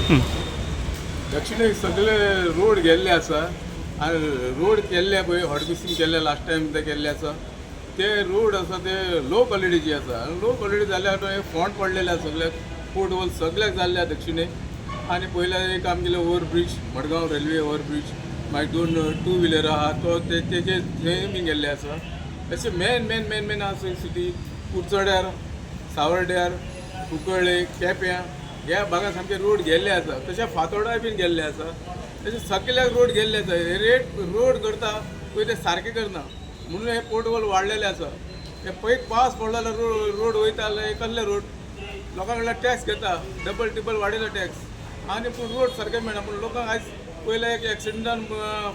दक्षिणेक सगळे रोड गेल्ले आसा आनी रोड केल्ले पळय हॉटमिक्सिंग केल्ले लास्ट टायम ते केल्ले आसा. ते रोड आसा ते लो क्वॉलिटीचे आसा आनी लो क्वॉलिटी जाल्यार हे फोंड पडलेले आसा सगल्याक, पोर्ट होल सगल्याक जाल्ले आसा दक्षिणेक. आनी पयल्यार एक आमगेलो over bridge, Madgaon railway over bridge, मागीर दोन टू व्हिलर आहा तो तेजे थंय बी गेल्ले आसा. अशे मेन मेन मेन मेन आसा सिटी, कुडचड्यार, सावर्ड्यार, कुंकळ्ळे, केप्यां ह्या भागात सामके रोड गेल्ले आसा. तशें फातोर्डाय बीन गेल्ले आसा. तशें सगल्याक रोड गेल्ले आसा. हे रेट रोड करता पळय ते सारके करना म्हणून हे पोर्टहोल वाडलेले आसा. हे पळय पावस पडलो जाल्यार रोड वयता जाल्यार एकल्ले रोड लोकां कडल्यान टॅक्स घेता, डबल टिबल वाडयला टॅक्स आनी पूण रोड सारके मेळना. पूण लोकांक आयज पयले एक एक्सिडंटान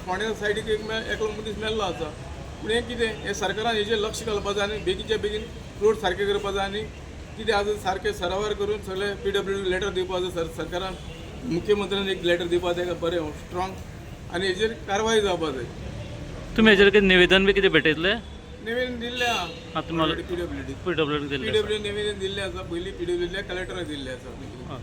फोंड्या सायडीक एक एकलो मनीस मेल्लो आसा. पूण हें कितें, हें सरकारान हेजेर लक्ष घालपा जाय आनी बेगीनच्या बेगीन रोड सारके करपा जाय आनी कितें आसा सारकें सरावार करून सगळे पीडब्ल्यूडी लेटर दिवपा जाय. सरकारान, मुख्यमंत्र्यान एक लेटर दिवपा जाय बरें स्ट्रॉंग आनी हेजेर कारवाय जावपा जाय. तुमी हेजेर कितें निवेदन बी कितें भेटयतले? निवेदन दिल्लें आं, तुम्हाला पीडब्ल्यूडी पीडब्ल्यू दिल्लें आसा. पीडब्ल्यू निवेदन दिल्लें आसा. पयलीं पीडब्ल्यूडी कलेक्टराक दिल्लें आसा. आं.